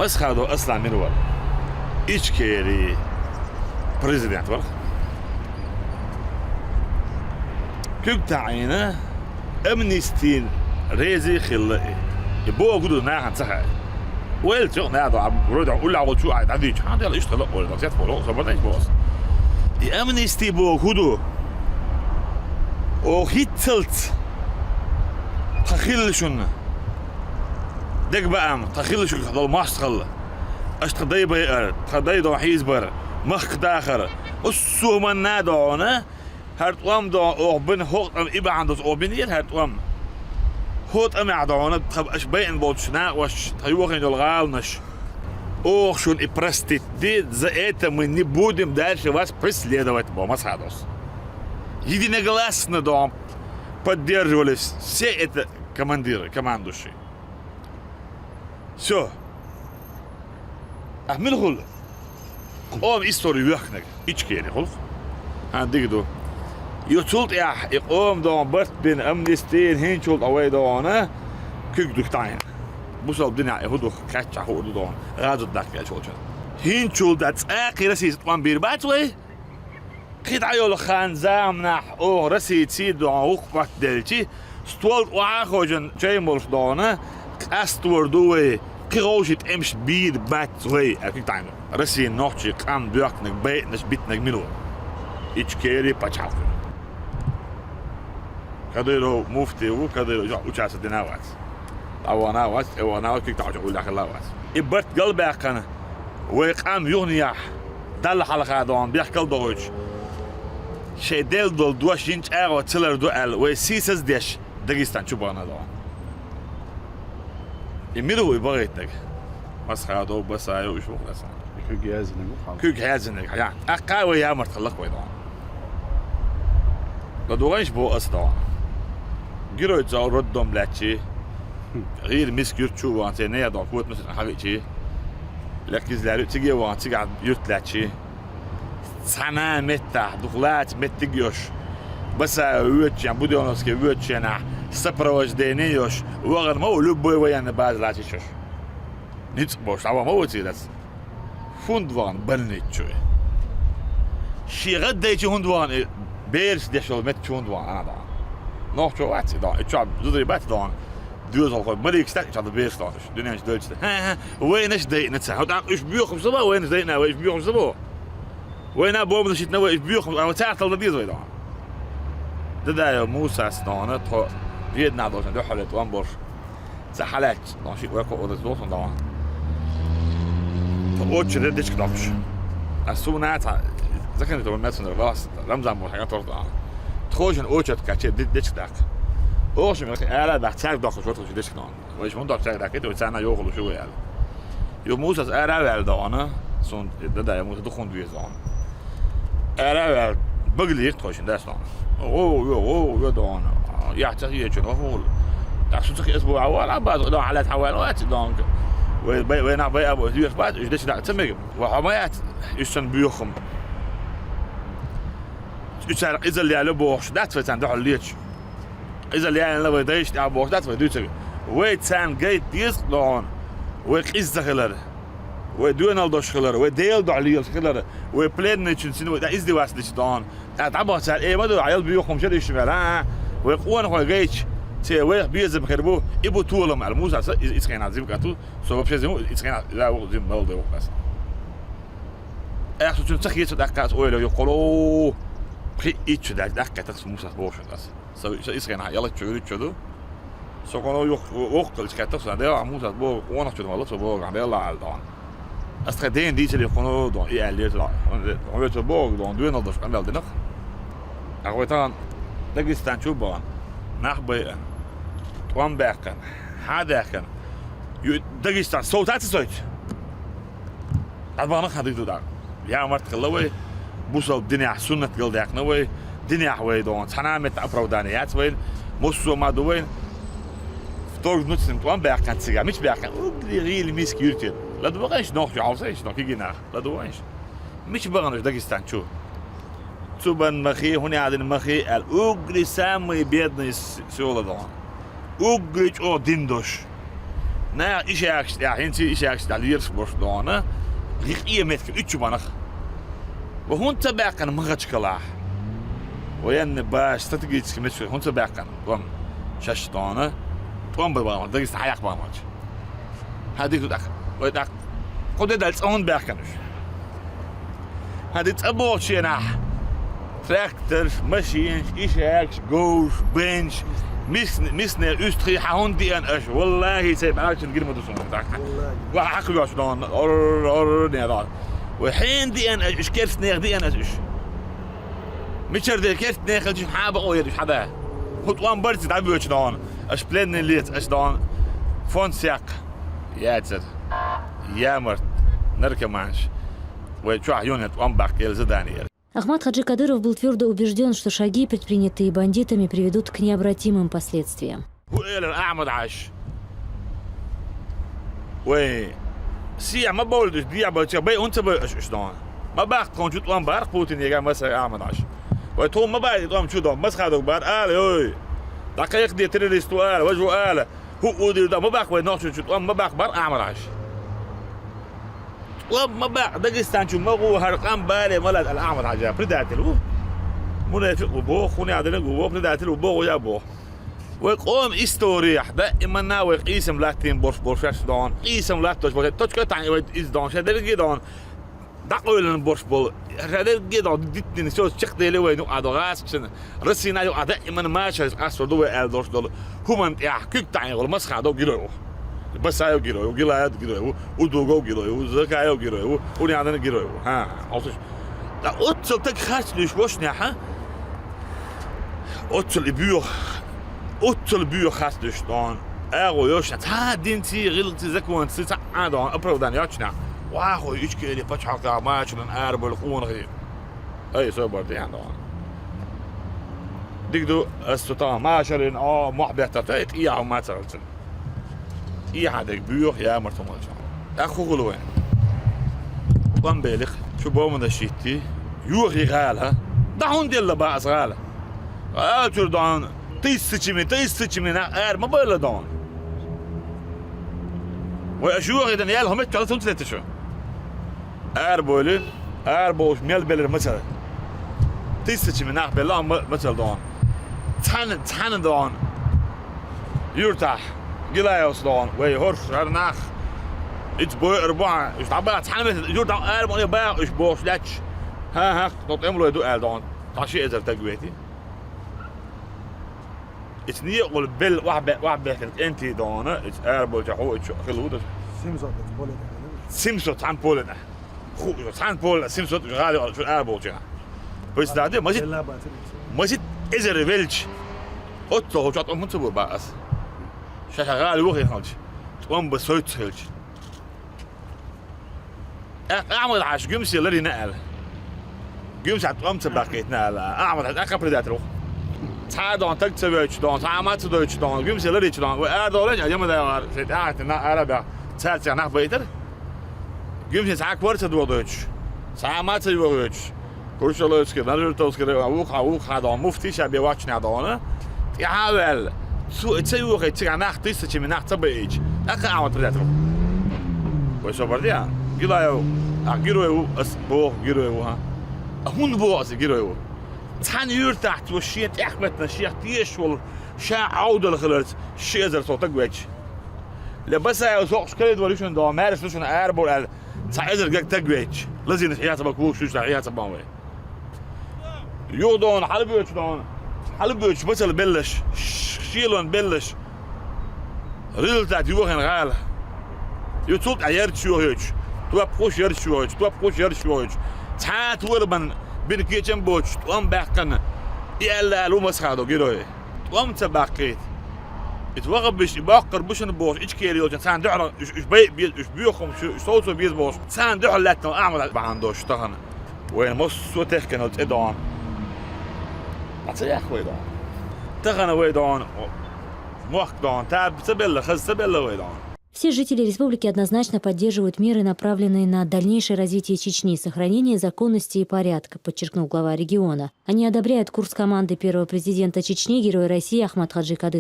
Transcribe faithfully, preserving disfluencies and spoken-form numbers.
Асхадов Аслан мила вара? Ичкери президент вара. Куьг таӀийна амнистин реза хилла и. И бохург ду нахана ца хаьа. Вайл чу наха а вроде уллехь волчу а дӀадийча, хьан дела иштта хила а олу, сет фоло, со бадайча боху. И амнисти бохург ду. О, хӀинццалц тхан хилла шуна дегабаам, тхан хилла шуна долу мостагӀалла. Аша тхан дай байар, тхан дай дон хьийзабар, махка дахар. Уссу хӀуманна а дона, хӀара тӀом дон оха бина хӀокху тӀам и бахьана доцу оха бинера хӀара тӀом. ХӀокху тӀамехь дона тхан аша байина болчу накъош, тхан йохийна йолу гӀаланаш. Оха шуна и простить ди, за это мы не будем дальше вас преследовать, бо масхадос. Единогласно дон поддерживали все это командиры, командующие. Всё. Ахь мила хуьлу? Къоман истори вехнарг, Ичкери хуьлу. Хьан дика ду. Ю цул тӀаьхьа и къоман дон барт бина, амнистина, хӀинчул тӀе вай дона, куьг дуьхьа таӀийна. Бусалба динехь и хӀун ду, кхаччахь хуур ду дона, гӀазот даккха аьлла волчун. ХӀинчул тӀе цкъа а кхин Россица тӀом бийр бац вай? Кхин дӀайолу хан заманахь оха Российций дона гӀуллакх хӀоттаделчи, стол тӀе охьа а хожан чай молуш дона, къастор ду вай, кхин гӀовши тӀемаш бийр бац вай, аьлла куьг таӀийна. Россин нохчий къам боьхкинарг, байинарг, битинарг мила ву? Ичкери пачхьалкх. Кадыров муфти ву, Кадыров жоп участие дина а вац. ДӀавахана а вац, тӀевахана а вац, куьг таӀийча уллехь хилла а вац. И барт галбаьккхина, вай къам юханехь Далла хьалха дона бехкал а дохуьйтуш, шайн делла долу дош йина чӀагӀо ца лар ду аьлла, вай сийсаз а деш, Дагестан чу бахана дона. И мила ву и бахийтинарг? Масхадов, Басаев, уьш ву хьасан. Куьг яздинарг ву хьан? Куьг хьаздинарг, хьан? ТӀаккха а вай ямарта хилла-кх вай дона. ЛадугӀанаш боху аса дона. Герой цӀа роддом лаьттачий, гӀийла миска юьртачу а вахана, церан нехан дона котамаш хьавеъчий, лекха иза лаьрра цига а вахана, цигахь юьрт лаьттачий. Цхьана а меттехь дукха лаца меттиг а йолуш, Басаев воьдучу хенахь, Будённовский воьдучу хенахь сопровождение а йолуш, вахана ма ву любой военный база лацийча йолуш. Ницкъ болуш, дӀавахана ма ву цигахь. ХӀунда вахана больница чу и? Шен гӀаддайчу хӀунда вахана и, бераш деш йолу метта чу хӀунда вахана, а, дона? Нохчо вац и дона, и чохь зударий бац дона. Доьзалхой, маликаш дац и чохь бераш дона уьш, дуьнен чу доьлча. ХӀан-хӀа, вайнаш дайъина ца. ХӀун тӀаккха уьш боьхуш ца бо, вайнаш дайъина, вай уьш боьхуш ца бо? Вайна бомба защитна вай, уьш боьхуш, а вай царна талла деза вай дона. Дадаев Мусас дона, тхо Веданахь долчун дуьххьарлера тӀом болуш. Ца хьалаьцча, дона шиъ вай кхоъ ваза доху дона. Тхо очередь дечка доккхуш. Ас суна цхьа заканчивать ван мецунара валас Рамзан боху хьан тор дона. Тхо шина очередь кхаьчча де-, дечка даккха. Оха шина ара а даха, цаьрга доккхуш вара тхо шина дечка дона. Вай шуна доккху цаьрга даккхийта, вай царна йохалуш ю вай аьлла. Ю Мусас ара а ваьлла дона, суна дадаев Муса дукха хӀунда веза дона. Ара а ваьлла, багалийра тхо шина дас дона. О, о, о, о, дона. Яхь ца хетачун, о, хӀула. ТӀаккха шу ца хиъас бу, а вала, а база, дона, хьалаьцна хьан ваьлла, вац, дона. Вай, вай, вай нах бай, а бу, веш бац, уьш дечу дакъа ца мега. Вай хьо ма яц, уьш санна боьху хӀума. Уьш цара къизалла яьлла бохуш, дац вай царна дуьхьал леташ. Къизалла яьлла вай дайшна тӀехь бохуш дац вай дуьйцург. Вай царна гайта деза дона, вай къиза хилар, вай доьналла долуш хилар, вай Делан дуьхьа лелаш хилар, вай пленныйчун сина вай тӀе издеваться дича дона. ТӀаккха дӀабаха цара, э, ма ду, хьан ял боьху хӀума шен иштта мел, а? Вай къонахой гайча, церан вайх безам хир бу, и бу толам аьлла. Мусас иза, иза хенахь зима кӀа ту, со вообще зима, иза хенахь, да, ву, зима мел дай ву аса. Аьхсу цуьнан ца хеташ тӀаккха аса ойла юккъало. Пхиъ итт шу даьлча тӀаккха тахса Мусас бохуш аса. Со, со иза хенахь ялаччо, уьлуччо ду. Со кхуно юх-, воккхалчу кхеттах сан, дела, Мусас боху, къонах чу ма лаца боху, Делла аьлла дона. Ас тхайн дена дийцаре кхуно дона, и аьллера дона. Хьо вецо боху дона, доьналла долуш къамел динах. Ахьа вай тахана Дагестан чу бахана, нах байъана, тӀом баьккхина, хьан даьккхина. Ю-, Дагестан совтаца сойту? ДӀабахана хьан дика ду дӀа. Ямарта хилла вай, бусалба динехь суннат галдаьккхина вай, динехь вай дона, цхьана а метта оправдание яц вайна, массо а ма ду вайна. Вторгнуться тӀом баьккхина цигахь, мича баьккхина? Уггаре гӀийла миска юьртера. ЛадогӀанаш нохчо хьовсайша, нохчо кигий нах, ладогӀанаш. Мича бахана уьш Дагестан чу? Цу бан махи, хӀун яздина махи аьлла, уггаре самые бедные с-, села дона. Уггаре чӀогӀа дин долуш. Наха ишаьркаш тӀехь, хӀинца ишаьркаш тӀехь лераш болуш дона, гӀи къематка уьттачу банах. Ва хӀунда ца баьккхина Махачкалахь? Военный база, стратегический меттиг хӀунда ца баьккхина? ТӀом шаьш дона, тӀом бан бахана, Дагестан хьаяккха бахана. ХӀан, дика ду тӀаккха. Вай тӀаккха. Кху де дала цӀа хӀунда баьккхина уьш? ХӀан, дика цӀа бохучу шенахь тракторш, машинаш, ишаьркаш, говш, бенч, мис-, миснех уьстагӀий хьан хӀунда деана аша? Валлахи, цай бӀаьрчун гира ма ду суна тӀаккха. Валлахи. Ва хьакха йоцу дона, ор-, ор-, не дона. Вай хьенан деана аша, уьш керстанех деана аша уьш? Мичара де керстанех хилча хьан бакъо яра уьш хьан да? ХӀун тӀом барца дӀабоьчу дона? Аша пленный леца, аша дона фонд саккха яцара. Ямарт, наркоманаш. Вай чохь юна тӀом баккха елза дани яра. Ахмат Хаджи Кадыров был твердо убежден, что шаги, предпринятые бандитами, приведут к необратимым последствиям. ХӀун элира Ахьмад-Хьаьжас? Вай сехьа ма бовлуьйтуш, дехьа баьлча, бай хӀунда ца бай аша уьш дона? Ма баккха тхуна чу тӀом бара Путинега, масех Ахьмад-Хьаьжас. Вай тхуна ма бай тӀом чу дона, масех дог бара, ала, ой. ДӀакхайкхаде террорист ву ала, важа ву ала. ХӀуъу дийр дан ма баккха вай нохчочу тӀом ма баккха бара Ахьмад-Хьаьжас. ТӀом ма баккха, Дагестан чу ма гӀо, хӀара къам бале ма лаьа аьлла Ахьмад-Хьаьжа, предатель ву. Мунафикъ ву боху, хӀун яхь дерг ву боху, предатель ву боху, вай а боху. Вай къоман историяхь даиманна вай къийсам латтийна болуш болу шаьш дона, къийсам латтош болу, точка тахьа вай иза дона, шайн дерриге а дона. ДӀакъевлина болуш болу, ша дерриге а доху дитина, соьца чекхдели вайна юкъа доху гӀазкхашна, Россина юкъа даиман машарца къастор ду вай аьлла долуш долу хӀуманна тӀехь куьг таӀийна волу масех дог герой ву. Басаев герой ву, Гилаев герой ву, Удугов герой ву, Закаев герой ву, Унянан герой ву. ХӀан, хьовсуш. Ткъа оццул таг харц луьйш вошнехь, а? Оццул и боьха, оццул боьха харц луьйш дона. АгӀо йошна, цхьа а динций, гӀиллакхций, законций цхьа а дона оправдание йоцчунехь, вахой Ичкери пачхьалкхехь мачунан арабевлла къонахий. Ай, собар де, дона. Дика ду, ас цу тахана машарина, о, мохь беттарта, ай, тӀехьа хӀума ма ца хилча. ТӀехьа дерг боьха, ямарта хӀума хилча. ТӀаккха хӀун хуьлу вайн? ТӀом белира, чу бомбанаш йиттий, йохий гӀала. ДӀа хӀунда делла бах аса гӀала? Ала чуьра дона, тысячами, тысячами нах ара ма бевлла дона. Вай аша йохий дана яьлла хӀума меттахь хӀунда ца летта шу? Арабевлла, арабовлуш мел белира мацара. Тысячами нах белла, амма мацара дона. Цхьана, цхьана дона. Юьртахь, Гилаевс дона, вай хӀорш, хӀара нах. Ица бойур бу хьан, уьш дӀабаха, цхьана меттехь, юьртахь арабевлла баха уьш бохуш лаьтташ. ХӀан-хӀа, тхо тӀемалой ду аьлла дона. Цхьа ши эзар таг вети. Ица некъал белла охьабе-, охьабехкина кӀентий дона, ица арабовлча хьо, ица хила ву даза. Семьсот поле тӀехь. Семьсот цхьана поле тӀехь. Ху, цхьана поле, семьсот гӀала йоӀ, чу арабовлча. Представь, масит, масит эзар велча. Оццул хӀу чохь тӀом хӀунда ца бу бах аса? Ша-ша гӀала вохийна хилча, тӀом бан сойтуш хилча. ТӀаккха Ахьмад-Хьаьжас Гуьмсе ларйина аьлла. Гуьмсехь тӀом ца баккхийтина аьлла. Ахьмад-Хьаьжа тӀаккха предатель ву. Цхьа а дона таг ца войтуш дона, цхьа а ма ца дойтуш дона, Гуьмсе ларйича дона. Вай арадовлийча, Ямадаевгара шайн тӀаьхьа нах ара а баьхна, цаьрца нах байтара. Гуьмсе цхьа а кор ца дохадойтуш, цхьа а ма ца йохойтуш. Куршалойский, Нажертовский район, вукхьа, вукхьа дона, муфтий ша бен ваччунехь дона, тӀаьхьа а ваьлла, цо и ца йохийча, цигахь нах тысячами нах ца байича, тӀаккха а ван предатель ву. Вай собар де, Гилаев, ахь герой ву, ас боху герой ву, хӀа? А хӀунда боху аса герой ву? Цхьана юьртахь цо шен тӀехметтана шех тешаш волу ша Ӏовдал хиларца ши эзар сов таг вейташ. Ле Басаев сокъуш карийда вара ю шуна дона, маьрша ду шуна арабовла аьлла, цхьа эзар гаг таг вейташ, лазийнаш хьеца бан, кулгаш дуьйцуш хьеца бан вай. Юха дона, хьалабоьдуш дона, хьалабоьдуш бацал беллаш, ш-, шелон беллаш. Результат йохийна гӀала. Ю цул тӀаьхьа ярташ йохойтуш, топ хуш ярташ йохойтуш, топ хуш ярташ йохойтуш. Цхьа а тоьлабан бина кечам боцуш, тӀом баьккхина, и аьлла ала ву Масхадов герой. ТӀом ца баккхийта. Иза вахабиш, и боккхар бу шуна бохуш, Ичкери йолчун царна дуьхьал, уьш, уьш бай а беза, уьш боьха хӀума шу, уьш совцо беза бохуш, царна дуьхьал лаьттина Ахьмад бахьана долуш тахана. Вайна массо а техкина цӀе дона. Ма ца яхха вай дона. Тахана вай дона, мохк дона, таба ца белла, хаза ца белла вай дона. Все жители республики однозначно поддерживают меры, направленные на дальнейшее развитие Чечни, сохранение законности и порядка, подчеркнул глава региона. Они одобряют курс команды первого президента Чечни, Героя России Ахмат Хаджи Кадырова.